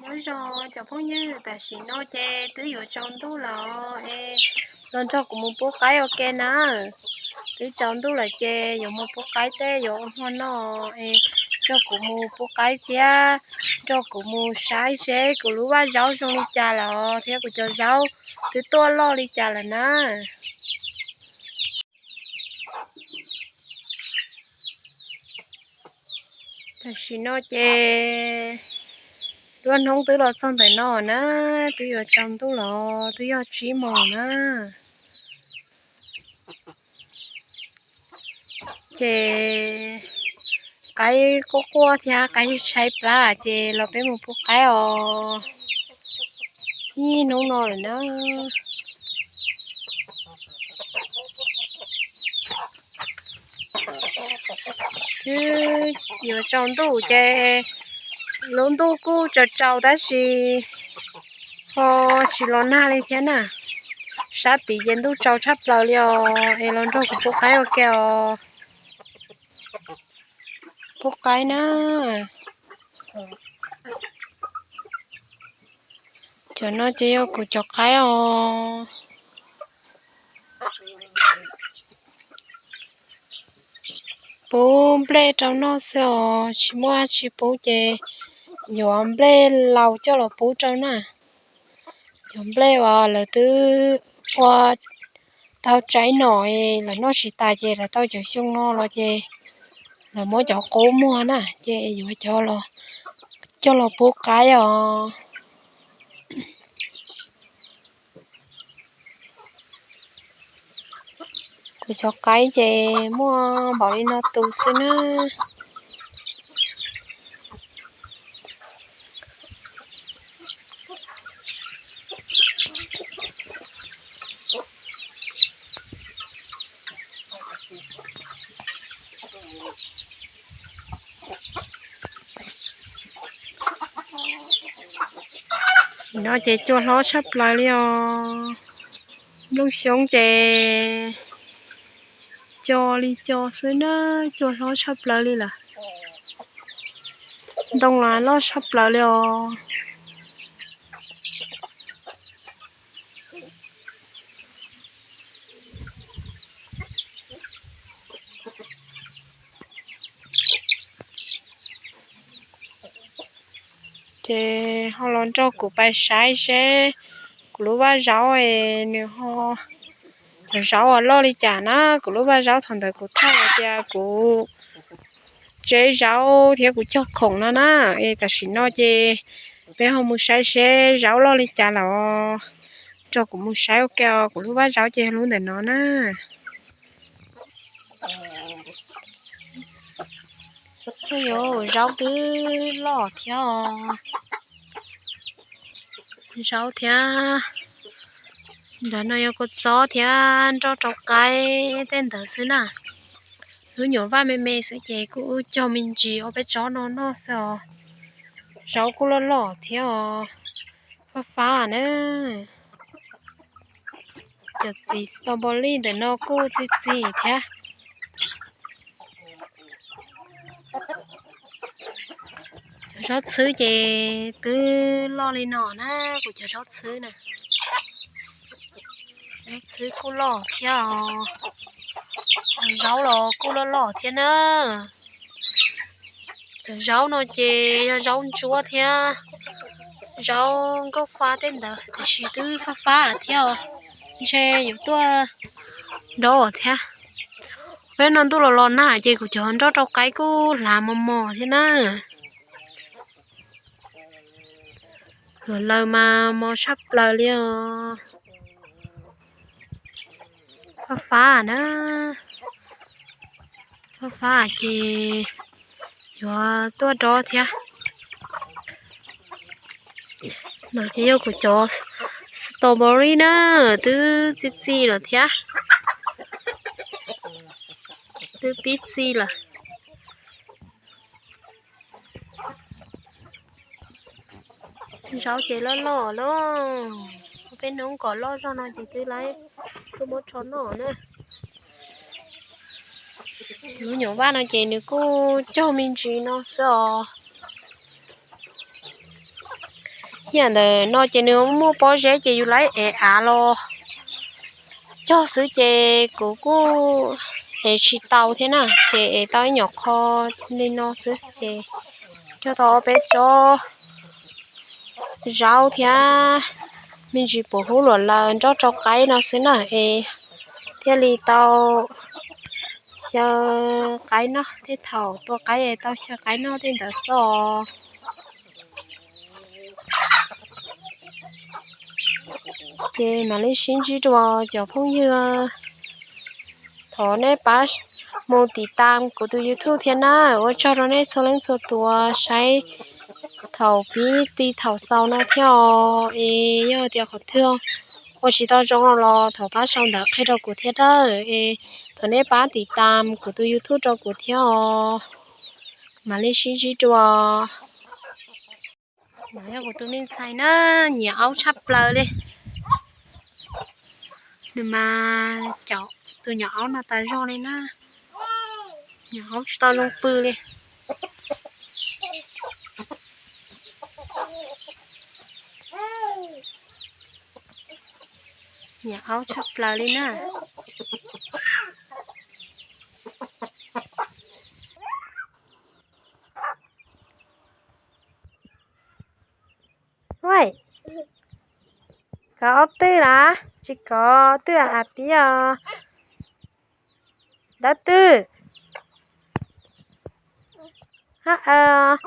Nyob zoo cov phooj ywg, tam sim no ces twb yuav tsaus ntuj lawm es los nrog kuv mus pub qaib ua ke na. Twb tsaus ntuj lawm ces yuav mus pub qaib teb yuav ua hmo noj es nrog kuv mus pub qaib thiab nrog kuv mus saib seb kuv lub vaj zaub zoo li cas lawm thiab kuv cov zaub twb tuaj loj li cas lawm na. Tam sim no ces lub hnub twb los txog ntawm no na, twb yuav tsaus ntuj los twb yog tsib moos na. Ces qaib quaj quaj thiab qaib tshaib plab ces los peb mus pub qaib os. Ib hnub no lawm na. Twb yuav tsaus ntuj ces lub ntuj kuj tsaus tsaus tab sis ho tsis los nag li thiab na. Sab tid ces ntuj tsaus tshaj plaws li os, es los nrog kuv pub qaib ua ke os. Pub qaib na. Cov no ces yog kuv cov qaib os. Pub nplej rau noj xwb os, tsis muaj dab tsi pub ces yuav nplej laus coj los pub rau na. Cov nplej uas lawv twb ua tau tsaiv nom, lawv noj tsis tas ces lawv tau cov xyoo no los ces lawv muab cov qub muag na, ces yuav coj los pub qaib os. Kuv cov qaib ces muaj npaum li no tus xwb na. Tam sim no ces cua hlob tshaj plaws li os. Nplooj xyoob ces co li co xwb na, cua hlob tshaj plaws li lawm. Ntoo los loj tshaj plaws li os. Ces ho los nrog kuv pais saib seb kuv lub vaj zaub es nws ho, cov zaub uas loj li cas na. Kuv lub vaj zaub thaum ntawd kuv thaij hais tias kuv tseb zaub thiab kuv cog khoom no na. Es tam sim no ces peb ho mus saib seb zaub loj li cas los nrog kuv mus saib ua ke os. Kuv lub vaj zaub ces lub ntawm no na. Yuav zaub twb loj thiab os. Zaub thiab. Ntawm no yog kua txob thiab nroj rau qaib tej ntawd xwb na. Lub nyuam vaj me me xwb ces kuj cog me ntsis ua peb tsob no noj xwb os. Zaub kuj loj loj thiab os. Fab fab na. Cov txiv strawberry ntawm no kuj txi txiv thiab. Cov zaub txhwb ces twb loj li no na, kuv cov zaub txhwb na. Zaub txhwb kuj loj thiab os. Zaub los kuj loj loj thiab na. Cov zaub no ces yog zaub ntsuab thiab zaub nkauj fa tej ntawd tiam sis twb fab fab thiab os. Ntshe yuav tuaj nrov thiab. Peb no ntuj los los nag ces kuv cov nroj rau qaib kuj hlav mos mos thiab na. Luag lawv mas mos tshaj plaws li os. Fab fab na. Fab fab ces yuav tuaj dob thiab. No ces yog kuv cov strawberry na, twb txi txi lawm thiab. Twb pib txi lawm. Zaub ces loj loj lawm. Peb hnub kom loj zog no ces twb laib tuaj muab tso noj na. Lub nyuam vaj no ces nws kuj cog me ntsis no xwb os. Yam ntawm no ces nws muaj pob zeb ces yus laib ev av los cog xwb ces kuv kuj ev tsis tau thiab na, ces ev tau ib nyuam qho li no xwb ces cog tau ob peb tsob zaub thiab me ntsis puas hub luam laws nrog rau qaib no xwb na, es thiaj li tau xyaw qaib noj, tej thaum tua qaib es tau xyaw qaib noj tej ntawd xwb os. Ces mam li sib ntsib dua cov phooj ywg, thov nej pab mus tiv tam kuv tus YouTube thiab na. Ua tsaug rau nej txhua leej txhua tus saib thaum pib ti thaum xaus no thiab os. Es yog tias qhov twg ua tsis tau zoo los thov pab sau ntawv qhia rau kuv thiab na. Es thov nej pab tiv tam kuv tus YouTube rau kuv thiab os. Mam li sib ntsib dua. Mas yog kuv tus me ntxhais na, nyiam aub tshaj plaws li. Nws mas caum tus nyuam aub no tas zog li na. Nyuam aub tsis tau zoo pw li. Nyiam aub tshaj plaws li na. Kov ob twj las, tsis kov twj a pib os. Dawb twj. Hab,